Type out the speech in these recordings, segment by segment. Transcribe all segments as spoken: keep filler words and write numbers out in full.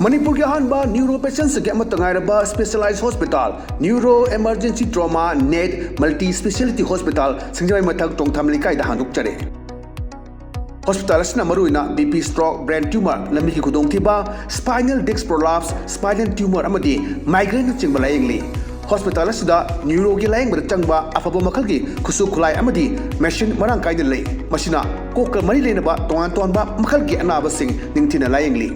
ꯃꯅꯤꯄꯨꯔꯒꯤ ꯑꯍꯥꯟꯕ ꯅ꯭ꯌꯨꯔꯣ ꯄꯦꯁꯦꯟꯁꯤꯡꯒꯤ ꯑꯃꯠꯇ ꯉꯥꯏꯔꯕ specialised hospital, neuro emergency trauma net multi speciality hospital, Singjamei ꯃꯊꯛ ꯇꯣꯡꯊꯥꯝ ꯂꯩꯀꯥꯏꯗ ꯍꯥꯡꯗꯣꯛꯆꯔꯦ꯫ ꯍꯣꯁꯄꯤꯇꯥꯜ ꯑꯁꯤꯅ ꯃꯔꯨꯑꯣꯏꯅ B P stroke, brain tumour, ꯂꯝꯕꯤꯒꯤ ꯈꯨꯗꯣꯡꯊꯤꯕ, spinal disc prolapse, spinal tumour ꯑꯃꯗꯤ ꯃꯥꯏꯒ꯭ꯔꯦꯟꯅꯆꯤꯡꯕ ꯂꯥꯌꯦꯡꯂꯤ꯫ ꯍꯣꯁꯄꯤꯇꯥꯜ ꯑꯁꯤꯗ ꯅ꯭ꯌꯨꯔꯣꯒꯤ ꯂꯥꯌꯦꯡꯕꯗ ꯆꯪꯕ ꯑꯐꯕ ꯃꯈꯜꯒꯤ ꯈꯨꯠꯁꯨ ꯈꯨꯠꯂꯥꯏ ꯑꯃꯗꯤ ꯃꯦꯁꯤꯟ ꯃꯔꯥꯡ ꯀꯥꯏꯅ ꯂꯩ꯫ ꯃꯁꯤꯅ ꯀꯣꯛꯀ ꯃꯔꯤ ꯂꯩꯅꯕ ꯇꯣꯉꯥꯟ ꯇꯣꯉꯥꯟꯕ ꯃꯈꯜꯒꯤ ꯑꯅꯥꯕꯁꯤꯡ ꯅꯤꯡꯊꯤꯅ ꯂꯥꯌꯦꯡꯂꯤ꯫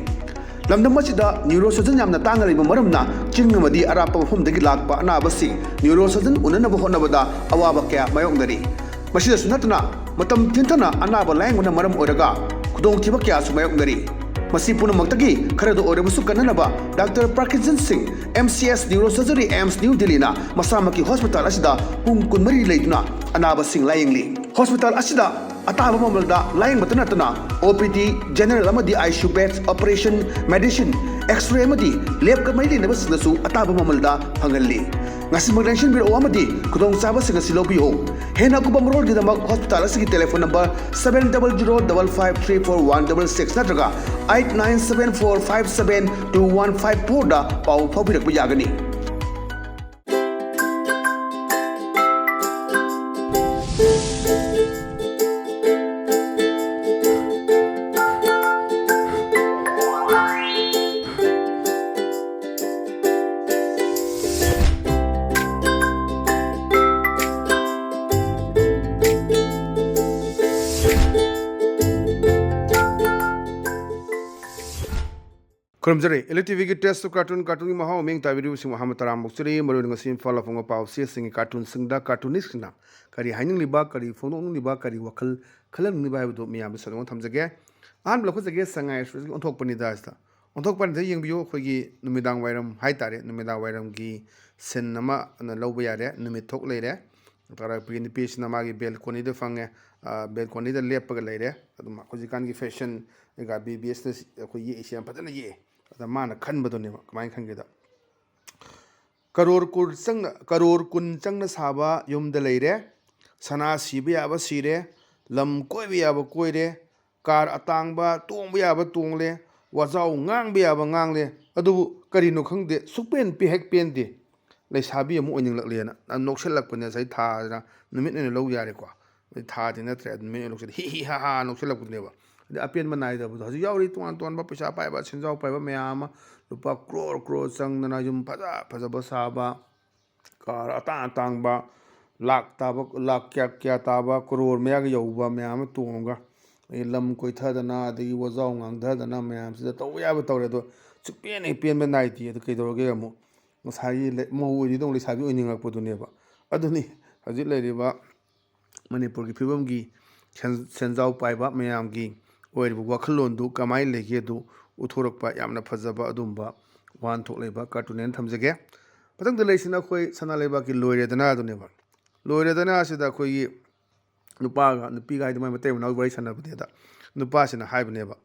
ꯂꯝꯗꯝ ꯑꯁꯤꯗ ꯅ꯭ꯌꯨꯔꯣ ꯁꯔꯖꯟ ꯌꯥꯝꯅ ꯇꯥꯡꯅ ꯂꯩꯕ ꯃꯔꯝꯅ ꯆꯤꯡ ꯑꯃꯗꯤ ꯑꯔꯥꯞꯄ ꯃꯐꯝꯗꯒꯤ ꯂꯥꯛꯄ ꯑꯅꯥꯕꯁꯤꯡ ꯅ꯭ꯌꯨꯔꯣ ꯁꯔꯖꯟ ꯎꯅꯅꯕ ꯍꯣꯠꯅꯕꯗ ꯑꯋꯥꯕ ꯀꯌꯥ ꯃꯥꯌꯣꯛꯅꯔꯤ꯫ ꯃꯁꯤꯗꯁꯨ ꯅꯠꯇꯅ ꯃꯇꯝ ꯊꯤꯟꯊꯅ ꯑꯅꯥꯕ ꯂꯥꯌꯦꯡꯕꯅ ꯃꯔꯝ ꯑꯣꯏꯔꯒ ꯈꯨꯗꯣꯡꯊꯤꯕ ꯀꯌꯥꯁꯨ ꯃꯥꯌꯣꯛꯅꯔꯤ꯫ ꯃꯁꯤ ꯄꯨꯝꯅꯃꯛꯇꯒꯤ ꯈꯔꯗ ꯑꯣꯏꯔꯕꯁꯨ ꯀꯟꯅꯅꯕ ꯗꯥꯛꯇꯔ ꯄ꯭ꯔꯀꯤꯟꯖꯟ ꯁꯤꯡ, M C S neuro surgery, AIIMS new ꯗꯤꯜꯂꯤꯅ ꯃꯁꯥꯃꯛꯀꯤ ꯍꯣꯁꯄꯤꯇꯥꯜ ꯑꯁꯤꯗ ꯄꯨꯡ ꯀꯨꯟꯃꯔꯤ ꯂꯩꯗꯨꯅ ꯑꯅꯥꯕꯁꯤꯡ ꯂꯥꯌꯦꯡꯂꯤ꯫ ꯍꯣꯁꯄꯤꯇꯥꯜ ꯑꯁꯤꯗ ꯑꯇꯥꯕ ꯃꯃꯜꯗ ꯂꯥꯌꯦꯡꯕꯇ ꯅꯠꯇꯅ ꯑꯣ ꯄꯤ ꯗꯤ, ꯖꯦꯅꯔꯦꯜ ꯑꯃꯗꯤ I C U beds, operation, medicine, X-ray ꯑꯃꯗꯤ ꯂꯦꯕꯀ ꯃꯔꯤ ꯂꯩꯅꯕꯁꯤꯡꯗꯁꯨ ꯑꯇꯥꯕ ꯃꯃꯜꯗ ꯐꯪꯍꯜꯂꯤ꯫ ꯉꯁꯤꯃꯛ ꯂꯦꯡꯁꯤꯟꯕꯤꯔꯛꯎ ꯑꯃꯗꯤ ꯈꯨꯗꯣꯡꯆꯥꯕꯁꯤꯡ ꯑꯁꯤ ꯂꯧꯕꯤꯌꯨ꯫ ꯍꯦꯟꯅ ꯑꯀꯨꯞꯄ ꯃꯔꯣꯜꯒꯤꯗꯃꯛ ꯍꯣꯁꯄꯤꯇꯥꯜ ꯑꯁꯤꯒꯤ telephone number seven double zero double five three four one double six ꯅꯠꯇ꯭ꯔꯒ eight nine seven four five seven two one five four ꯗ ꯄꯥꯎ ꯐꯥꯎꯕꯤꯔꯛꯄ ꯌꯥꯒꯅꯤ꯫ ꯈꯨꯔꯨꯝꯖꯔꯤ꯫ ꯑꯦꯜ ꯏ ꯇꯤ ꯚꯤꯒꯤ Taste of Cartoon, ꯀꯥꯔꯇꯨꯟꯒꯤ ꯃꯍꯥꯎ ꯃꯤꯠꯌꯦꯡ ꯇꯥꯕꯤꯔꯤꯕꯁꯤꯡꯕꯨ ꯑꯍꯥꯟꯕ ꯇꯔꯥꯝꯅ ꯑꯣꯛꯆꯔꯤ꯫ ꯃꯔꯨꯑꯣꯏꯅ ꯉꯁꯤ ꯏꯝꯐꯥꯜꯗ ꯐꯣꯡꯕ ꯄꯥꯎ ꯆꯦꯁꯤꯡꯒꯤ ꯀꯥꯔꯇꯨꯟꯁꯤꯡꯗ ꯀꯥꯔꯇꯨꯅꯤꯁꯁꯤꯡꯅ ꯀꯔꯤ ꯍꯥꯏꯅꯤꯡꯂꯤꯕ, ꯀꯔꯤ ꯐꯣꯡꯗꯣꯛꯅꯤꯡꯂꯤꯕ, ꯀꯔꯤ ꯋꯥꯈꯜ ꯈꯜꯍꯟꯅꯤꯡꯂꯤꯕ ꯍꯥꯏꯕꯗꯨ ꯃꯤꯌꯥꯝꯗ ꯁꯟꯗꯣꯛꯅ ꯊꯝꯖꯒꯦ꯫ ꯑꯍꯥꯟꯕ ꯂꯧꯈꯠꯆꯒꯦ, ꯁꯉꯥꯏ ꯑꯦꯛꯁꯄ꯭ꯔꯦꯁꯀꯤ ꯑꯣꯟꯊꯣꯛꯄꯅꯤꯗ ꯑꯁꯤꯗ꯫ ꯑꯣꯟꯊꯣꯛꯄꯅꯤꯗ ꯌꯦꯡꯕꯤꯌꯨ, ꯑꯩꯈꯣꯏꯒꯤ ꯅꯨꯃꯤꯗꯥꯡ ꯋꯥꯏꯔꯝ ꯍꯥꯏꯇꯥꯔꯦ, ꯅꯨꯃꯤꯗꯥꯡ ꯋꯥꯏꯔꯝꯒꯤ ꯁꯤꯟ ꯑꯃ ꯂꯧꯕ ꯌꯥꯔꯦ꯫ ꯅꯨꯃꯤꯠ ꯊꯣꯛ ꯂꯩꯔꯦ꯫ ꯇꯔꯥ ꯑꯩꯈꯣꯏꯒꯤ ꯅꯨꯄꯤꯁꯤꯅ ꯃꯥꯒꯤ ꯕꯦꯜꯀꯣꯅꯤꯗ ꯐꯪꯉꯦ, ꯑ, ꯕꯦꯜꯀꯣꯅꯤꯗ ꯂꯦꯞꯄꯒ ꯂꯩꯔꯦ꯫ ꯑꯗꯨꯝ ꯍꯧꯖꯤꯛꯀꯥꯟꯒꯤ ꯐꯦꯁꯟ ꯀꯩꯀꯥ ꯕꯤ ꯕꯤ ꯑꯦꯁꯅ ꯑꯩꯈꯣꯏ ꯌꯦꯛꯏꯁꯦ ꯌꯥꯝ ꯐꯖꯅ ꯌꯦꯛꯑꯦ꯫ ꯑꯗ ꯃꯥꯅ ꯈꯟꯕꯗꯨꯅꯦꯕ, ꯀꯃꯥꯏꯅ ꯈꯟꯒꯦꯗ, ꯀꯔꯣꯔ ꯀꯨꯟ ꯆꯪꯅ, ꯀꯔꯣꯔ ꯀꯨꯟ ꯆꯪꯅ ꯁꯥꯕ ꯌꯨꯝꯗ ꯂꯩꯔꯦ, ꯁꯅꯥ ꯁꯤꯕ ꯌꯥꯕ ꯁꯤꯔꯦ, ꯂꯝ ꯀꯣꯏꯕ ꯌꯥꯕ ꯀꯣꯏꯔꯦ, ꯀꯥꯔ ꯑꯇꯥꯡꯕ ꯇꯣꯡꯕ ꯌꯥꯕ ꯇꯣꯡꯂꯦ, ꯋꯥꯖꯥꯎ ꯉꯥꯡꯕ ꯌꯥꯕ ꯉꯥꯡꯂꯦ꯫ ꯑꯗꯨꯕꯨ ꯀꯔꯤꯅꯣ ꯈꯪꯗꯦ, ꯁꯨꯛꯄꯦꯟ ꯄꯦ ꯍꯦꯛ ꯄꯦꯟꯗꯦ꯫ ꯂꯩꯁꯥꯕꯤ ꯑꯃ ꯑꯣꯏꯅꯤꯡꯂꯛꯂꯦꯅ ꯅꯣꯛꯁꯤꯜꯂꯛꯄꯅꯦ꯫ ꯉꯁꯥꯏ ꯊꯥꯁꯤꯅ ꯅꯨꯃꯤꯠ ꯑꯣꯏꯅ ꯂꯧ ꯌꯥꯔꯦꯀꯣ꯫ ꯑꯗꯩ ꯊꯥꯗꯤ ꯅꯠꯇ꯭ꯔꯦ, ꯑꯗꯨ ꯅꯨꯃꯤꯠ ꯑꯣꯏꯅ ꯅꯣꯛꯁꯤꯜꯂꯛꯑꯦ, ꯍꯤ ꯍꯤ ꯍꯥ ꯍꯥ ꯅꯣꯛꯁꯤꯜꯂꯛꯄꯗꯨꯅꯦꯕ꯫ ꯑꯗꯩ ꯑꯄꯦꯟꯕ ꯅꯥꯏꯗꯕꯗꯣ ꯍꯧꯖꯤꯛ ꯌꯥꯎꯔꯤ꯫ ꯇꯣꯉꯥꯟ ꯇꯣꯉꯥꯟꯕ ꯄꯩꯁꯥ ꯄꯥꯏꯕ, ꯁꯦꯟꯖꯥꯎ ꯄꯥꯏꯕ ꯃꯌꯥꯝ ꯑꯃ, ꯂꯨꯄꯥ ꯀ꯭ꯔꯣꯔ ꯀ꯭ꯔꯣꯔ ꯆꯪꯗꯅ ꯌꯨꯝ ꯐꯖ ꯐꯖꯕ ꯁꯥꯕ, ꯀꯥꯔ ꯑꯇꯥꯡ ꯑꯇꯥꯡꯕ, ꯂꯥꯛ ꯇꯥꯕ, ꯂꯥꯛ ꯀꯌꯥ ꯀꯌꯥ ꯇꯥꯕ, ꯀ꯭ꯔꯣꯔ ꯃꯌꯥꯒ ꯌꯧꯕ ꯃꯌꯥꯝ ꯑꯃ ꯇꯣꯡꯉꯒ, ꯑꯗꯒꯤ ꯂꯝ ꯀꯣꯏꯊꯗꯅ, ꯑꯗꯒꯤ ꯋꯥꯖꯥꯎ ꯉꯥꯡꯊꯗꯅ ꯃꯌꯥꯝꯁꯤꯗ ꯇꯧꯕ ꯌꯥꯕ ꯇꯧꯔꯦ꯫ ꯑꯗꯣ ꯁꯨꯛꯄꯦꯟ ꯍꯦꯛ ꯄꯦꯟꯕ ꯅꯥꯏꯗꯦ꯫ ꯑꯗꯨ ꯀꯩꯗꯧꯔꯒꯦ? ꯑꯃꯨꯛ ꯉꯁꯥꯏꯒꯤ ꯂꯩ-, ꯃꯧ ꯑꯣꯏꯔꯤꯗꯧ ꯂꯩꯁꯥꯕꯤ ꯑꯣꯏꯅꯤꯡꯉꯛꯄꯗꯨꯅꯦꯕ꯫ ꯑꯗꯨꯅꯤ ꯍꯧꯖꯤꯛ ꯂꯩꯔꯤꯕ ꯃꯅꯤꯄꯨꯔꯒꯤ ꯐꯤꯕꯝꯒꯤ ꯁꯦꯟ-, ꯁꯦꯟꯖꯥꯎ ꯄꯥꯏꯕ ꯃꯌꯥꯝꯒꯤ ꯑꯣꯏꯔꯤꯕ ꯋꯥꯈꯜꯂꯣꯟꯗꯨ ꯀꯃꯥꯏꯅ ꯂꯩꯒꯦ ꯑꯗꯨ ꯎꯠꯊꯣꯔꯛꯄ ꯌꯥꯝꯅ ꯐꯖꯕ ꯑꯗꯨꯒꯨꯝꯕ ꯋꯥꯍꯟꯊꯣꯛ ꯂꯩꯕ ꯀꯥꯔꯇꯨꯟꯅꯦꯅ ꯊꯝꯖꯒꯦ꯫ ꯃꯊꯪꯗ ꯂꯩꯁꯤꯅ ꯑꯩꯈꯣꯏ ꯁꯅꯥ ꯂꯩꯕꯥꯛꯀꯤ ꯂꯣꯏꯔꯦꯗꯅ ꯑꯗꯨꯅꯦꯕ꯫ ꯂꯣꯏꯔꯦꯗꯅ ꯑꯁꯤꯗ ꯑꯩꯈꯣꯏꯒꯤ ꯅꯨꯄꯥꯒ, ꯅꯨꯄꯤꯒ ꯍꯥꯏꯗꯤ ꯃꯥꯏ ꯃꯇꯩ ꯃꯅꯥꯎ ꯋꯥꯔꯤ ꯁꯥꯟꯅꯕꯅꯦꯗ, ꯅꯨꯄꯥꯁꯤꯅ ꯍꯥꯏꯕꯅꯦꯕ,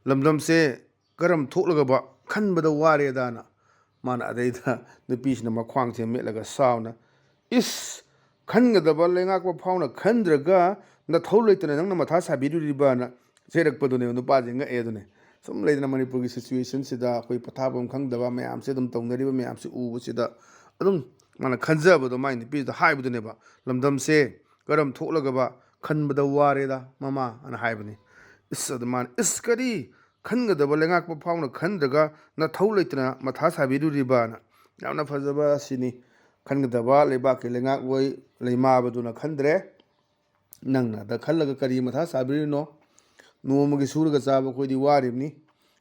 "ꯂꯝꯗꯝꯁꯦ ꯀꯔꯝ ꯊꯣꯛꯂꯒꯕ ꯈꯟꯕꯗ ꯋꯥꯔꯦꯗꯥꯅ"꯫ ꯃꯥꯅ ꯑꯗꯩꯗ ꯅꯨꯄꯤꯁꯤꯅ ꯃꯈ꯭ꯋꯥꯡꯁꯦ ꯃꯦꯠꯂꯒ ꯁꯥꯎꯅ, "ꯏꯁ! ꯈꯟꯒꯗꯕ ꯂꯩꯉꯥꯛꯄ ꯐꯥꯎꯅ ꯈꯟꯗ꯭ꯔꯒ ꯅꯊꯧ ꯂꯩꯇꯅ ꯅꯪꯅ ꯃꯊꯥ ꯁꯥꯕꯤꯔꯨꯔꯤꯕꯅ" ꯆꯩꯔꯛꯄꯗꯨꯅꯦꯕ꯫ ꯅꯨꯄꯥꯁꯦ ꯉꯛꯑꯦ ꯑꯗꯨꯅꯦ꯫ ꯁꯨꯝ ꯂꯩꯗꯅ ꯃꯅꯤꯄꯨꯔꯒꯤ ꯁꯤꯆꯨꯋꯦꯁꯟꯁꯤꯗ ꯑꯩꯈꯣꯏ ꯄꯣꯊꯥꯐꯝ ꯈꯪꯗꯕ ꯃꯌꯥꯝꯁꯦ ꯑꯗꯨꯝ ꯇꯧꯅꯔꯤꯕ ꯃꯌꯥꯝꯁꯦ ꯎꯕꯁꯤꯗ ꯑꯗꯨꯝ ꯃꯥꯅ ꯈꯟꯖꯕꯗꯣ ꯃꯥꯏ ꯅꯨꯄꯤꯗꯨꯗ ꯍꯥꯏꯕꯗꯨꯅꯦꯕ, "ꯂꯝꯗꯝꯁꯦ ꯀꯔꯝ ꯊꯣꯛꯂꯒꯕ ꯈꯟꯕꯗ ꯋꯥꯔꯦꯗ ꯃꯃꯥ" ꯑꯅ ꯍꯥꯏꯕꯅꯤ꯫ ꯏꯁ! ꯑꯗꯨ ꯃꯥꯅ, "ꯏꯁ! ꯀꯔꯤ ꯈꯟꯒꯗꯕ ꯂꯩꯉꯥꯛꯄ ꯐꯥꯎꯅ ꯈꯟꯗ꯭ꯔꯒ ꯅꯊꯧ ꯂꯩꯇꯅ ꯃꯊꯥ ꯁꯥꯕꯤꯔꯨꯔꯤꯕꯅ?" ꯌꯥꯝꯅ ꯐꯖꯕ ꯑꯁꯤꯅꯤ꯫ ꯈꯟꯒꯗꯕ ꯂꯩꯕꯥꯛꯀꯤ ꯂꯩꯉꯥꯛꯂꯣꯏ ꯂꯩꯃꯥꯕꯗꯨꯅ ꯈꯟꯗ꯭ꯔꯦ꯫ ꯅꯪꯅ ꯑꯗ ꯈꯜꯂꯒ ꯀꯔꯤ ꯃꯊꯥ ꯁꯥꯕꯤꯔꯤꯅꯣ? ꯅꯣꯡꯃꯒꯤ ꯁꯨꯔꯒ ꯆꯥꯕ ꯑꯩꯈꯣꯏꯗꯤ ꯋꯥꯔꯤꯕꯅꯤ꯫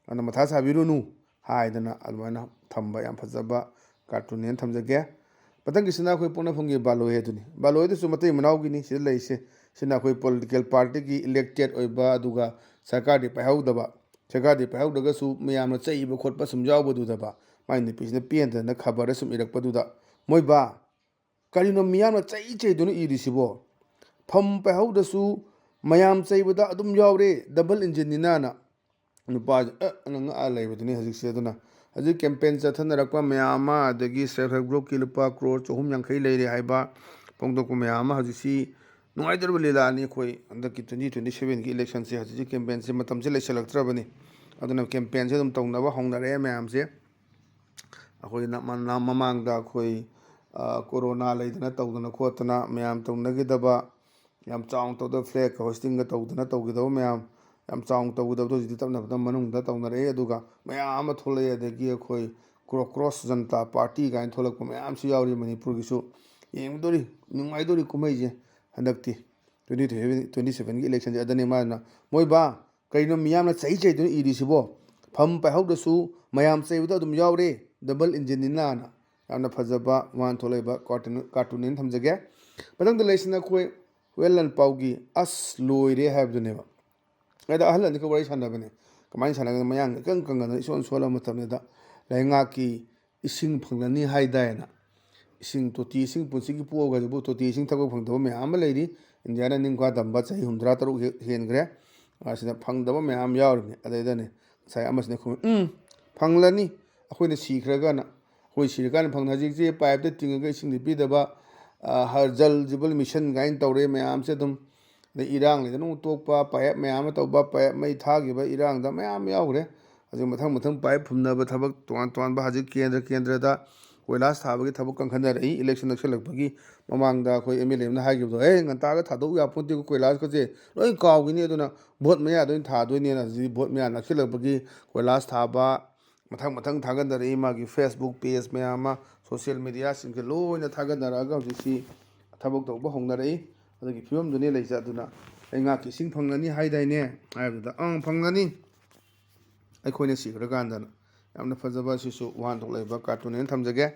ꯑꯗꯨꯅ ꯃꯊꯥ ꯁꯥꯕꯤꯔꯨꯅꯨ ꯍꯥꯏꯗꯅ ꯑꯗꯨꯃꯥꯏꯅ ꯊꯝꯕ ꯌꯥꯝ ꯐꯖꯕ ꯀꯥꯔꯇꯨꯟꯅꯦꯅ ꯊꯝꯖꯒꯦ꯫ ꯃꯊꯪꯒꯤꯁꯤꯅ ꯑꯩꯈꯣꯏ ꯄꯣꯛꯅꯐꯝꯒꯤ ꯕꯥꯂꯣꯏ ꯑꯗꯨꯅꯤ꯫ ꯕꯥꯂꯣꯏꯗꯨꯁꯨ ꯃꯇꯩ ꯃꯅꯥꯎꯒꯤꯅꯤ ꯁꯤꯗ ꯂꯩꯔꯤꯁꯦ꯫ ꯁꯤꯅ ꯑꯩꯈꯣꯏ ꯄꯣꯂꯤꯇꯤꯀꯦꯜ ꯄꯥꯔꯇꯤꯒꯤ ꯏꯂꯦꯛꯇꯦꯠ ꯑꯣꯏꯕ, ꯑꯗꯨꯒ ꯁꯔꯀꯥꯔꯗꯤ ꯄꯥꯏꯍꯧꯗꯕ, ꯁꯔꯀꯥꯔꯗꯤ ꯄꯥꯏꯍꯧꯗ꯭ꯔꯒꯁꯨ ꯃꯌꯥꯝꯅ ꯆꯩꯕ ꯈꯣꯠꯄ ꯁꯨꯝ ꯌꯥꯎꯕꯗꯨꯗꯕ ꯃꯥꯏ ꯅꯨꯄꯤꯁꯤꯅ ꯄꯦꯟꯗꯅ ꯈꯕꯔꯗ ꯁꯨꯝ ꯏꯔꯛꯄꯗꯨꯗ, "ꯃꯣꯏꯕꯥ, ꯀꯔꯤꯅꯣ ꯃꯤꯌꯥꯝꯅ ꯆꯩ ꯆꯩꯗꯨꯅ ꯏꯔꯤꯁꯤꯕꯣ? ꯐꯝ ꯄꯥꯏꯍꯧꯗ꯭ꯔꯁꯨ ꯃꯌꯥꯝ ꯆꯩꯕꯗ ꯑꯗꯨꯝ ꯌꯥꯎꯔꯦ, ꯗꯕꯜ ꯏꯟꯖꯤꯟꯅꯤꯅ"꯫ ꯅꯨꯄꯥꯁꯦ ꯑ ꯑꯅ ꯉꯛꯑ ꯂꯩꯕꯗꯨꯅꯤ ꯍꯧꯖꯤꯛꯁꯦ꯫ ꯑꯗꯨꯅ ꯍꯧꯖꯤꯛ ꯀꯦꯝꯄꯦꯟ ꯆꯠꯊꯅꯔꯛꯄ ꯃꯌꯥꯝ ꯑꯃ, ꯑꯗꯒꯤ ꯁꯦꯜꯐ ꯍꯦꯜꯞ ꯒ꯭ꯔꯨꯞꯀꯤ ꯂꯨꯄꯥ ꯀ꯭ꯔꯣꯔ ꯆꯍꯨꯝ ꯌꯥꯡꯈꯩ ꯂꯩꯔꯦ ꯍꯥꯏꯕ ꯐꯣꯡꯗꯣꯛꯄ ꯃꯌꯥꯝ ꯑꯃ, ꯍꯧꯖꯤꯛꯁꯤ ꯅꯨꯡꯉꯥꯏꯇ꯭ꯔꯕ ꯂꯤꯂꯥꯅꯤ꯫ ꯑꯩꯈꯣꯏ ꯍꯟꯗꯛꯀꯤ ꯇ꯭ꯋꯦꯟꯇꯤ ꯇ꯭ꯋꯦꯟꯇꯤ ꯁꯚꯦꯟꯒꯤ ꯏꯂꯦꯛꯁꯟꯁꯦ ꯍꯧꯖꯤꯛꯁꯤ ꯀꯦꯝꯄꯦꯟꯁꯦ ꯃꯇꯝꯁꯦ ꯂꯩꯁꯜꯂꯛꯇ꯭ꯔꯕꯅꯤ꯫ ꯑꯗꯨꯅ campaignꯁꯦ ꯑꯗꯨꯝ ꯇꯧꯅꯕ ꯍꯧꯅꯔꯛꯑꯦ ꯃꯌꯥꯝꯁꯦ꯫ ꯑꯩꯈꯣꯏꯅ ꯃꯅ-, ꯃꯃꯥꯡꯗ ꯑꯩꯈꯣꯏ, ꯑ, ꯀꯣꯔꯣꯅꯥ ꯂꯩꯗꯅ ꯇꯧꯗꯅ ꯈꯣꯠꯇꯅ ꯃꯌꯥꯝ ꯇꯧꯅꯈꯤꯗꯕ, ꯌꯥꯝ ꯆꯥꯎꯅ ꯇꯧꯗꯕ flag hoistingꯒ ꯇꯧꯗꯅ ꯇꯧꯈꯤꯗꯕ ꯃꯌꯥꯝ, ꯌꯥꯝ ꯆꯥꯎꯅ ꯇꯧꯒꯗꯕꯗꯣ ꯍꯧꯖꯤꯛꯇꯤ ꯇꯞꯅ ꯇꯞꯅ ꯃꯅꯨꯡꯗ ꯇꯧꯅꯔꯛꯑꯦ꯫ ꯑꯗꯨꯒ ꯃꯌꯥꯝ ꯑꯃ ꯊꯣꯛꯂꯛꯑꯦ, ꯑꯗꯒꯤ ꯑꯩꯈꯣꯏ ꯀ꯭ꯔꯣ-, Cross Janata Party ꯀꯥꯏꯅ ꯊꯣꯛꯂꯛꯄ ꯃꯌꯥꯝꯁꯨ ꯌꯥꯎꯔꯤ ꯃꯅꯤꯄꯨꯔꯒꯤꯁꯨ꯫ ꯌꯦꯡꯗꯣꯔꯤ, ꯅꯨꯡꯉꯥꯏꯗꯣꯔꯤ ꯀꯨꯝꯍꯩꯁꯦ ꯍꯟꯗꯛꯇꯤ꯫ Twenty twenty-sevenꯒꯤ electionꯁꯦ ꯑꯗꯅꯤ ꯃꯥꯅ, "ꯃꯣꯏꯕꯥ, ꯀꯩꯅꯣ ꯃꯤꯌꯥꯝꯅ ꯆꯩ ꯆꯩꯗꯨꯅ ꯏꯔꯤꯁꯤꯕꯣ? ꯐꯝ ꯄꯥꯏꯍꯧꯗ꯭ꯔꯁꯨ ꯃꯌꯥꯝ ꯆꯩꯕꯗ ꯑꯗꯨꯝ ꯌꯥꯎꯔꯦ, double engineꯅꯤꯅ"ꯅ꯫ ꯌꯥꯝꯅ ꯐꯖꯕ ꯋꯥꯍꯟꯊꯣꯛ ꯂꯩꯕ cartoon, cartoon ꯑꯅ ꯊꯝꯖꯒꯦ꯫ ꯃꯊꯪꯗ ꯂꯩꯁꯤꯅ ꯑꯩꯈꯣꯏ ꯍꯨꯋꯦꯟ ꯂꯥꯟꯄꯥꯎꯒꯤ "ꯑꯁ ꯂꯣꯏꯔꯦ" ꯍꯥꯏꯕꯗꯨꯅꯦꯕ꯫ ꯑꯗ ꯑꯍꯜ ꯑꯅꯤꯈꯛ ꯋꯥꯔꯤ ꯁꯥꯟꯅꯕꯅꯦ꯫ ꯀꯃꯥꯏꯅ ꯁꯥꯟꯅꯒꯅꯤ? ꯃꯌꯥꯡ ꯏꯀꯪ ꯀꯪꯒꯗꯅ ꯏꯁꯣꯟ ꯁꯣꯜꯂꯕ ꯃꯇꯝꯗꯨꯗ ꯂꯩꯉꯥꯛꯀꯤ ꯏꯁꯤꯡ ꯐꯪꯂꯅꯤ ꯍꯥꯏꯗꯥꯏꯅ꯫ ꯏꯁꯤꯡ, ꯇꯣꯇꯤ ꯏꯁꯤꯡ ꯄꯨꯟꯁꯤꯒꯤ ꯄꯣꯛꯑꯒꯁꯤꯕꯨ ꯇꯣꯇꯤ ꯏꯁꯤꯡ ꯊꯛꯄ ꯐꯪꯗꯕ ꯃꯌꯥꯝ ꯑꯃ ꯂꯩꯔꯤ꯫ ꯏꯟꯗꯤꯌꯥꯅ ꯅꯤꯡꯈꯥ ꯇꯝꯕ ꯆꯍꯤ ꯍꯨꯝꯗ꯭ꯔꯥ ꯇꯔꯨꯛ ꯍꯦ-, ꯍꯦꯟꯈ꯭ꯔꯦ꯫ ꯑꯁꯤꯗ ꯐꯪꯗꯕ ꯃꯌꯥꯝ ꯌꯥꯎꯔꯤꯕꯅꯤ꯫ ꯑꯗꯩꯗꯅꯦ ꯉꯁꯥꯏ ꯑꯃꯁꯤꯅ ꯈꯨꯝꯃꯤ, "ꯎꯝ, ꯐꯪꯂꯅꯤ, ꯑꯩꯈꯣꯏꯅ ꯁꯤꯈ꯭ꯔꯒꯅ꯫ ꯑꯩꯈꯣꯏ ꯁꯤꯔꯀꯥꯟꯗ ꯐꯪꯂꯅꯤ꯫ ꯍꯧꯖꯤꯛꯁꯦ pipeꯇ ꯇꯤꯡꯉꯒ ꯏꯁꯤꯡꯗꯤ ꯄꯤꯗꯕ, ꯑ, ꯍꯔ ꯖꯜ ꯖꯤꯕꯜ mission ꯀꯥꯏꯅ ꯇꯧꯔꯦ ꯃꯌꯥꯝꯁꯦ ꯑꯗꯨꯝ꯫ ꯑꯗꯩ ꯏꯔꯥꯡ ꯂꯩꯗꯅ ꯑꯃꯨꯛ ꯇꯣꯛꯄ, pipe ꯃꯌꯥꯝ ꯑꯃ ꯇꯧꯕ, pipe ꯃꯩ ꯊꯥꯈꯤꯕ ꯏꯔꯥꯡꯗ ꯃꯌꯥꯝ ꯌꯥꯎꯈ꯭ꯔꯦ꯫ ꯍꯧꯖꯤꯛ ꯃꯊꯪ ꯃꯊꯪ pipe ꯐꯨꯝꯅꯕ ꯊꯕꯛ ꯇꯣꯉꯥꯟ ꯇꯣꯉꯥꯟꯕ ꯍꯧꯖꯤꯛ ꯀꯦꯟꯗ꯭ꯔ ꯀꯦꯟꯗ꯭ꯔꯗ ꯀꯣꯏꯂꯥꯁ ꯊꯥꯕꯒꯤ ꯊꯕꯛ ꯀꯟꯈꯠꯅꯔꯛꯏ꯫ Election ꯅꯛꯁꯜꯂꯛꯄꯒꯤ ꯃꯃꯥꯡꯗ ꯑꯩꯈꯣꯏ MLA ꯑꯃꯅ ꯍꯥꯏꯈꯤꯕꯗꯣ, "ꯑꯦ, ꯉꯟꯇꯥꯒ ꯊꯥꯗꯣꯛ ꯌꯥꯄꯣꯟꯇꯦꯀꯣ ꯀꯣꯏꯂꯥꯁꯀꯁꯦ, ꯂꯣꯏ ꯀꯥꯎꯈꯤꯅꯤ, ꯑꯗꯨꯅ vote ꯃꯌꯥꯗ ꯑꯣꯏꯅ ꯊꯥꯗꯣꯏꯅꯦꯅ"꯫ ꯍꯧꯖꯤꯛ vote ꯃꯌꯥ ꯅꯛꯁꯤꯜꯂꯛꯄꯒꯤ ꯀꯣꯏꯂꯥꯁ ꯊꯥꯕ, ꯃꯊꯪ ꯃꯊꯪ ꯊꯥꯒꯠꯅꯔꯛꯏ꯫ ꯃꯥꯒꯤ Facebook page ꯃꯌꯥꯝ ꯑꯃ, social mediaꯁꯤꯡꯁꯦ ꯂꯣꯏꯅ ꯊꯥꯒꯠꯅꯔꯛꯑꯒ ꯍꯧꯖꯤꯛꯁꯤ ꯊꯕꯛ ꯇꯧꯕ ꯍꯧꯅꯔꯛꯏ꯫ ꯑꯗꯨꯒꯤ ꯐꯤꯕꯝꯗꯨꯅꯤ ꯂꯩꯖ-, ꯑꯗꯨꯅ ꯂꯩꯉꯥꯛꯀꯤ ꯏꯁꯤꯡ ꯐꯪꯂꯅꯤ ꯍꯥꯏꯗꯥꯏꯅꯦ ꯍꯥꯏꯕꯗꯨꯗ, "ꯑꯪ, ꯐꯪꯂꯅꯤ, ꯑꯩꯈꯣꯏꯅ ꯁꯤꯈ꯭ꯔꯀꯥꯟꯗꯅ"꯫ ꯌꯥꯝꯅ ꯐꯖꯕ, ꯑꯁꯤꯁꯨ ꯋꯥꯍꯟꯊꯣꯛ ꯂꯩꯕ cartoon ꯑꯅ ꯊꯝꯖꯒꯦ꯫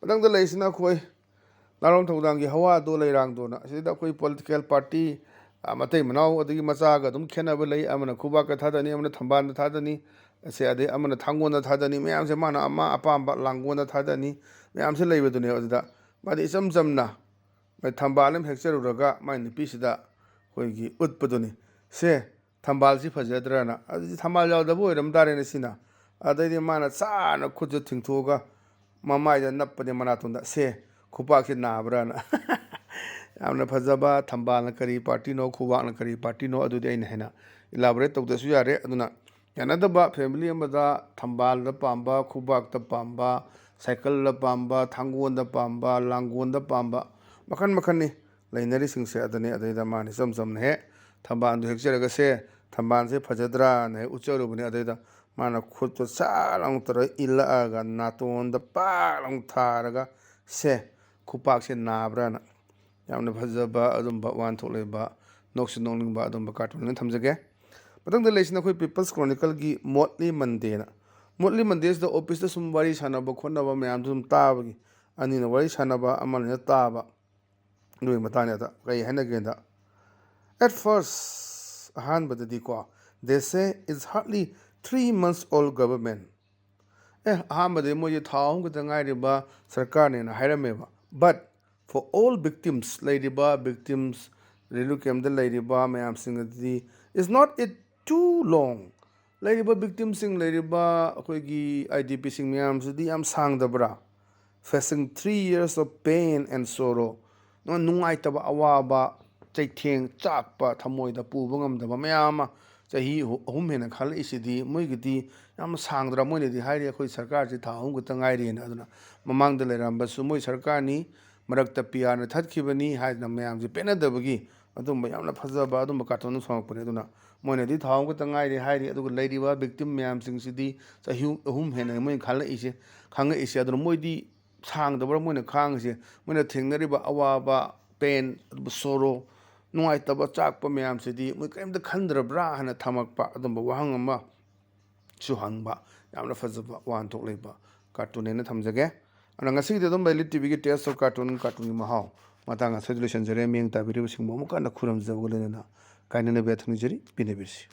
ꯃꯊꯪꯗ ꯂꯩꯔꯤꯁꯤꯅ ꯑꯩꯈꯣꯏ ꯅꯥꯔꯣꯝ ꯊꯧꯗꯥꯡꯒꯤ ꯍꯋꯥꯗꯣ ꯂꯩꯔꯥꯡꯗꯣꯅ꯫ ꯑꯁꯤꯗ ꯑꯩꯈꯣꯏ political party, ꯑ, ꯃꯇꯩ ꯃꯅꯥꯎ ꯑꯗꯒꯤ ꯃꯆꯥꯒ ꯑꯗꯨꯝ ꯈꯦꯠꯅꯕ ꯂꯩ꯫ ꯑꯃꯅ ꯈꯨꯕꯥꯛꯇ ꯊꯥꯗꯅꯤ, ꯑꯃꯅ ꯊꯝꯕꯥꯜꯗ ꯊꯥꯗꯅꯤ, ꯑꯁꯦ, ꯑꯗꯩ ꯑꯃꯅ ꯊꯥꯡꯒꯣꯜꯗ ꯊꯥꯗꯅꯤ꯫ ꯃꯌꯥꯝꯁꯦ ꯃꯥꯅ ꯑꯃ ꯑꯄꯥꯝꯕ ꯂꯥꯡꯒꯣꯜꯗ ꯊꯥꯗꯅꯤ꯫ ꯃꯌꯥꯝꯁꯦ ꯂꯩꯕꯗꯨꯅꯦꯕ꯫ ꯑꯗꯨꯗ ꯃꯥꯗꯤ ꯏꯆꯝ ꯆꯝꯅ ꯃꯥꯏ ꯊꯝꯕꯥꯜ ꯑꯃ ꯍꯦꯛꯆꯔꯨꯔꯒ ꯃꯥꯏ ꯅꯨꯄꯤꯁꯤꯗ ꯑꯩꯈꯣꯏꯒꯤ ꯎꯠꯄꯗꯨꯅꯤ꯫ "ꯁꯦ, ꯊꯝꯕꯥꯜꯁꯤ ꯐꯖꯗ꯭ꯔꯥꯅ"꯫ ꯑꯗꯨꯗꯤ ꯊꯝꯕꯥꯜ ꯌꯥꯎꯗꯕ ꯑꯣꯏꯔꯝ ꯇꯥꯔꯦꯅꯦ ꯁꯤꯅ꯫ ꯑꯗꯩꯗꯤ ꯃꯥꯅ ꯆꯥꯅ ꯈꯨꯠꯁꯦ ꯊꯤꯡꯊꯣꯛꯑꯒ ꯃꯃꯥꯏꯗ ꯅꯞꯄꯅꯦ ꯃꯅꯥꯇꯣꯟꯗ, "ꯁꯦ, ꯈꯨꯄꯥꯛꯁꯦ ꯅꯥꯕ꯭ꯔꯥꯅ"꯫ ꯌꯥꯝꯅ ꯐꯖꯕ, ꯊꯝꯕꯥꯜꯅ ꯀꯔꯤ partyꯅꯣ, ꯈꯨꯕꯥꯛꯅ ꯀꯔꯤ partyꯅꯣ, ꯑꯗꯨꯗꯤ ꯑꯩꯅ ꯍꯦꯟꯅ elaborate ꯇꯧꯗ꯭ꯔꯁꯨ ꯌꯥꯔꯦ꯫ ꯑꯗꯨꯅ ꯌꯥꯅꯗꯕ ꯐꯦꯃꯤꯂꯤ ꯑꯃꯗ ꯊꯝꯕꯥꯜꯗ ꯄꯥꯝꯕ, ꯈꯨꯕꯥꯛꯇ ꯄꯥꯝꯕ, ꯁꯥꯏꯀꯜꯗ ꯄꯥꯝꯕ, ꯊꯥꯡꯒꯣꯟꯗ ꯄꯥꯝꯕ, ꯂꯥꯡꯒꯣꯟꯗ ꯄꯥꯝꯕ, ꯃꯈꯟ ꯃꯈꯟꯅꯤ ꯂꯩꯅꯔꯤꯁꯤꯡꯁꯦ꯫ ꯑꯗꯨꯅꯤ, ꯑꯗꯩꯗ ꯃꯥꯅ ꯏꯆꯝ ꯆꯝꯅ ꯍꯦꯛ ꯊꯝꯕꯥꯜꯗꯨ ꯍꯦꯛꯆꯔꯒ, "ꯁꯦ, ꯊꯝꯕꯥꯜꯁꯦ ꯐꯖꯗ꯭ꯔꯥꯅ?" ꯍꯦꯛ ꯎꯠꯆꯔꯨꯕꯅꯤ꯫ ꯑꯗꯩꯗ ꯃꯥꯅ ꯈꯨꯠꯇꯣ ꯁꯠ ꯂꯥꯎ ꯇꯧꯔꯒ ꯏꯜꯂꯛꯑꯒ ꯅꯥꯇꯣꯟꯗ ꯄꯥꯛ ꯂꯥꯎ ꯊꯥꯔꯒ, "ꯁꯦ, ꯈꯨꯄꯥꯛꯁꯦ ꯅꯥꯕ꯭ꯔꯥꯅ?" ꯌꯥꯝꯅ ꯐꯖꯕ ꯑꯗꯨꯝꯕ ꯋꯥꯍꯟꯊꯣꯛ ꯂꯩꯕ, ꯅꯣꯛꯁꯨ ꯅꯣꯛꯅꯤꯡꯕ ꯑꯗꯨꯝꯕ ꯀꯥꯔꯇꯨꯟ ꯑꯣꯏꯅ ꯊꯝꯖꯒꯦ꯫ ꯃꯊꯪꯗ ꯂꯩꯁꯤꯅ ꯑꯩꯈꯣꯏ ꯄꯤꯄꯜꯁ ꯀ꯭ꯔꯣꯅꯤꯀꯜꯒꯤ ꯃꯣꯠꯂꯤ ꯃꯟꯗꯦꯅ꯫ ꯃꯣꯠꯂꯤ ꯃꯟꯗꯦꯁꯤꯗ ꯑꯣꯐꯤꯁꯇ ꯁꯨꯝ ꯋꯥꯔꯤ ꯁꯥꯟꯅꯕ ꯈꯣꯠꯅꯕ ꯃꯌꯥꯝꯗꯨ ꯁꯨꯝ ꯇꯥꯕꯒꯤ, ꯑꯅꯤꯅ ꯋꯥꯔꯤ ꯁꯥꯟꯅꯕ, ꯑꯃꯅ ꯇꯥꯕ, ꯑꯗꯨꯒꯤ ꯃꯇꯥꯡꯗ ꯀꯔꯤ ꯍꯥꯏꯅꯒꯦꯗ, at first, ꯑꯍꯥꯟꯕꯗꯗꯤꯀꯣ, they say it's hardly three months old government. ꯑꯦ, ꯑꯍꯥꯟꯕꯗꯤ ꯃꯣꯏꯁꯦ ꯊꯥ ꯑꯍꯨꯝ ꯈꯛꯇ ꯉꯥꯏꯔꯤꯕ ꯁꯔꯀꯥꯔꯅꯦꯅ ꯍꯥꯏꯔꯝꯃꯦꯕ꯫ But for all victims, ꯂꯩꯔꯤꯕ victims, ꯔꯤꯂꯤꯐ ꯀꯦꯝꯞꯇ ꯂꯩꯔꯤꯕ ꯃꯌꯥꯝꯁꯤꯡ ꯑꯗꯨꯗꯤ, it's not it too long. ꯂꯩꯔꯤꯕ ꯚꯤꯛꯇꯤꯝꯁꯤꯡ, ꯂꯩꯔꯤꯕ ꯑꯩꯈꯣꯏꯒꯤ ꯑꯥꯏ ꯗꯤ ꯄꯤꯁꯤꯡ ꯃꯌꯥꯝꯁꯤꯗꯤ ꯌꯥꯝ ꯁꯥꯡꯗꯕ꯭ꯔꯥ? Facing three years of pain and sorrow, ꯅꯨꯡꯉꯥꯏꯇꯕ, ꯑꯋꯥꯕ, ꯆꯩꯊꯦꯡ, ꯆꯥꯛꯄ, ꯊꯃꯣꯏꯗ ꯄꯨꯕ ꯉꯝꯗꯕ ꯃꯌꯥꯝ ꯑꯃ ꯆꯍꯤ ꯑꯍꯨ-, ꯑꯍꯨꯝ ꯍꯦꯟꯅ ꯈꯜꯂꯛꯏꯁꯤꯗꯤ, ꯃꯣꯏꯒꯤꯗꯤ ꯌꯥꯝꯅ ꯁꯥꯡꯗ꯭ꯔꯥ? ꯃꯣꯏꯅꯗꯤ ꯍꯥꯏꯔꯤ, "ꯑꯩꯈꯣꯏ ꯁꯔꯀꯥꯔꯁꯤ ꯊꯥ ꯑꯍꯨꯝ ꯈꯛꯇ ꯉꯥꯏꯔꯤꯅ"꯫ ꯑꯗꯨꯅ ꯃꯃꯥꯡꯗ ꯂꯩꯔꯝꯕꯁꯨ ꯃꯣꯏ ꯁꯔꯀꯥꯔꯅꯤ, ꯃꯔꯛꯇ ꯄꯤ ꯑꯥꯔꯅ ꯊꯠꯈꯤꯕꯅꯤ ꯍꯥꯏꯗꯅ ꯃꯌꯥꯝꯁꯦ ꯄꯦꯟꯅꯗꯕꯒꯤ ꯑꯗꯨꯝꯕ ꯌꯥꯝꯅ ꯐꯖꯕ ꯑꯗꯨꯝꯕ ꯀꯥꯔꯇꯨꯟ ꯑꯃ ꯁꯦꯝꯃꯛꯄꯅꯦ꯫ ꯑꯗꯨꯅ ꯃꯣꯏꯅꯗꯤ ꯊꯥ ꯑꯍꯨꯝ ꯈꯛꯇ ꯉꯥꯏꯔꯤ ꯍꯥꯏꯔꯤ, ꯑꯗꯨꯒ ꯂꯩꯔꯤꯕ ꯚꯤꯛꯇꯤꯝ ꯃꯌꯥꯝꯁꯤꯡꯁꯤꯗꯤ ꯆꯍꯤ ꯑꯍꯨꯝ ꯍꯦꯟꯅ ꯃꯣꯏꯅ ꯈꯜꯂꯛꯏꯁꯦ, ꯈꯪꯉꯛꯏꯁꯦ꯫ ꯑꯗꯨꯅ ꯃꯣꯏꯗꯤ ꯁꯥꯡꯗꯕ꯭ꯔꯥ ꯃꯣꯏꯅ ꯈꯥꯡꯉꯤꯁꯦ? ꯃꯣꯏꯅ ꯊꯦꯡꯅꯔꯤꯕ ꯑꯋꯥꯕ, ꯄꯦꯟ, ꯑꯗꯨꯕꯨ ꯁꯣꯔꯣ, ꯅꯨꯡꯉꯥꯏꯇꯕ, ꯆꯥꯛꯄ ꯃꯌꯥꯝꯁꯤꯗꯤ ꯃꯣꯏ ꯀꯔꯤꯝꯇ ꯈꯟꯗ꯭ꯔꯕ꯭ꯔꯥ ꯍꯥꯏꯅ ꯊꯝꯃꯛꯄ ꯑꯗꯨꯝꯕ ꯋꯥꯍꯪ ꯑꯃꯁꯨ ꯍꯪꯕ, ꯌꯥꯝꯅ ꯐꯖꯕ ꯋꯥꯍꯟꯊꯣꯛ ꯂꯩꯕ ꯀꯥꯔꯇꯨꯟ ꯍꯥꯏꯅ ꯊꯝꯖꯒꯦ꯫ ꯑꯗꯨꯅ ꯉꯁꯤꯒꯤꯗꯤ ꯑꯗꯨꯝ ꯂꯤꯠ ꯇꯤ ꯚꯤꯒꯤ Taste of Cartoon, ꯀꯥꯔꯇꯨꯟꯒꯤ ꯃꯍꯥꯎ ꯃꯇꯥꯡ ꯑꯁꯤꯗ ꯂꯣꯏꯁꯤꯟꯖꯔꯦ꯫ ꯃꯤꯠꯌꯦꯡ ꯇꯥꯕꯤꯔꯤꯕꯁꯤꯡꯕꯨ ꯑꯃꯨꯛ ꯍꯟꯅ ꯈꯨꯔꯨꯝꯖꯕꯒ ꯂꯣꯏꯅꯅ ꯀꯥꯏꯅꯅꯕ ꯌꯥꯊꯪ ꯅꯤꯖꯔꯤ꯫ ꯄꯦꯟꯅꯕꯤꯔꯁꯤ꯫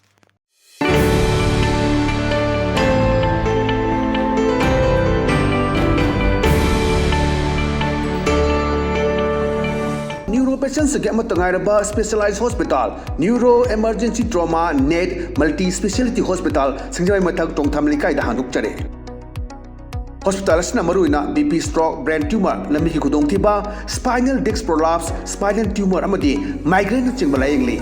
ꯅ꯭ꯌꯨꯔꯣ ꯄꯦꯁꯦꯟꯁꯤꯡꯒꯤ ꯑꯃꯠꯇ ꯉꯥꯏꯔꯕ specialised hospital, neuro emergency trauma net multi speciality hospital, Singjamei ꯃꯊꯛ, ꯇꯣꯡꯊꯥꯝ ꯂꯩꯀꯥꯏꯗ ꯍꯥꯡꯗꯣꯛꯆꯔꯦ꯫ ꯍꯣꯁꯄꯤꯇꯥꯜ ꯑꯁꯤꯅ ꯃꯔꯨꯑꯣꯏꯅ B P, stroke, brain tumour, ꯂꯝꯕꯤꯒꯤ ꯈꯨꯗꯣꯡꯊꯤꯕ, spinal disc prolapse, spinal tumour ꯑꯃꯗꯤ ꯃꯥꯏꯒ꯭ꯔꯦꯟꯅꯆꯤꯡꯕ ꯂꯥꯌꯦꯡꯂꯤ꯫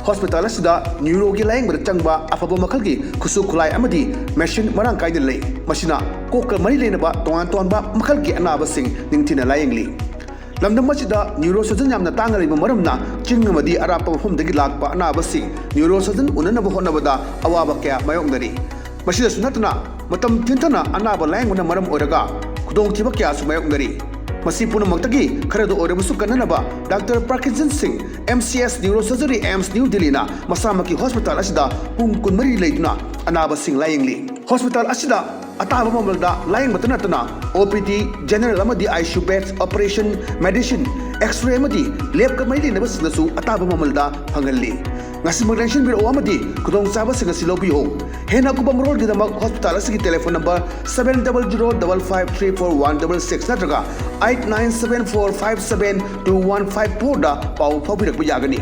ꯍꯣꯁꯄꯤꯇꯥꯜ ꯑꯁꯤꯗ ꯅ꯭ꯌꯨꯔꯣꯒꯤ ꯂꯥꯌꯦꯡꯕꯗ ꯆꯪꯕ ꯑꯐꯕ ꯃꯈꯜꯒꯤ ꯈꯨꯠꯁꯨ ꯈꯨꯠꯂꯥꯏ ꯑꯃꯗꯤ ꯃꯦꯁꯤꯟ ꯃꯔꯥꯡ ꯀꯥꯏꯅ ꯂꯩ꯫ ꯃꯁꯤꯅ ꯀꯣꯛꯀ ꯃꯔꯤ ꯂꯩꯅꯕ ꯇꯣꯉꯥꯟ ꯇꯣꯉꯥꯟꯕ ꯃꯈꯜꯒꯤ ꯑꯅꯥꯕꯁꯤꯡ ꯅꯤꯡꯊꯤꯅ ꯂꯥꯌꯦꯡꯂꯤ꯫ ꯂꯝꯗꯝ ꯑꯁꯤꯗ ꯅ꯭ꯌꯨꯔꯣ ꯁꯔꯖꯟ ꯌꯥꯝꯅ ꯇꯥꯡꯅ ꯂꯩꯕ ꯃꯔꯝꯅ ꯆꯤꯡ ꯑꯃꯗꯤ ꯑꯔꯥꯞꯄ ꯃꯐꯝꯗꯒꯤ ꯂꯥꯛꯄ ꯑꯅꯥꯕꯁꯤꯡ ꯅ꯭ꯌꯨꯔꯣ ꯁꯔꯖꯟ ꯎꯅꯅꯕ ꯍꯣꯠꯅꯕꯗ ꯑꯋꯥꯕ ꯀꯌꯥ ꯃꯥꯌꯣꯛꯅꯔꯤ꯫ ꯃꯁꯤꯗꯁꯨ ꯅꯠꯇꯅ ꯃꯇꯝ ꯊꯦꯡꯊꯅ ꯑꯅꯥꯕ ꯂꯥꯌꯦꯡꯕꯅ ꯃꯔꯝ ꯑꯣꯏꯔꯒ ꯈꯨꯗꯣꯡꯊꯤꯕ ꯀꯌꯥꯁꯨ ꯃꯥꯌꯣꯛꯅꯔꯤ꯫ ꯃꯁꯤ ꯄꯨꯝꯅꯃꯛꯇꯒꯤ ꯈꯔꯗ ꯑꯣꯏꯔꯕꯁꯨ ꯀꯟꯅꯅꯕ ꯗꯥꯛꯇꯔ ꯄ꯭ꯔꯀꯤꯟꯖꯟ ꯁꯤꯡ, M C S Neurosurgery, AIIMS New Delhi ꯅ ꯃꯁꯥꯃꯛꯀꯤ ꯍꯣꯁꯄꯤꯇꯥꯜ ꯑꯁꯤꯗ ꯄꯨꯡ ꯀꯨꯟꯃꯔꯤ ꯂꯩꯗꯨꯅ ꯑꯅꯥꯕꯁꯤꯡ ꯂꯥꯌꯦꯡꯂꯤ꯫ ꯍꯣꯁꯄꯤꯇꯥꯜ ꯑꯁꯤꯗ ꯑꯇꯥꯕ ꯃꯃꯜꯗ ꯂꯥꯌꯦꯡꯕꯇ ꯅꯠꯇꯅ O P D, general ꯑꯃꯗꯤ I C U beds, operation, medicine, X-ray ꯑꯃꯗꯤ lab ꯀ ꯃꯔꯤ ꯂꯩꯅꯕꯁꯤꯡꯗꯁꯨ ꯑꯇꯥꯕ ꯃꯃꯜꯗ ꯐꯪꯍꯜꯂꯤ꯫ ꯉꯁꯤꯃꯛ ꯂꯦꯡꯁꯤꯟꯕꯤꯔꯛꯎ ꯑꯃꯗꯤ ꯈꯨꯗꯣꯡꯆꯥꯕꯁꯤꯡ ꯑꯁꯤ ꯂꯧꯕꯤꯌꯨ꯫ ꯍꯦꯟꯅ ꯑꯀꯨꯞꯄ ꯃꯔꯣꯜꯒꯤꯗꯃꯛ ꯍꯣꯁꯄꯤꯇꯥꯜ ꯑꯁꯤꯒꯤ telephone number seven double zero double five three four one double six ꯅꯠꯇ꯭ꯔꯒ eight nine seven four five seven two one five four ꯗ ꯄꯥꯎ ꯐꯥꯎꯕꯤꯔꯛꯄ ꯌꯥꯒꯅꯤ꯫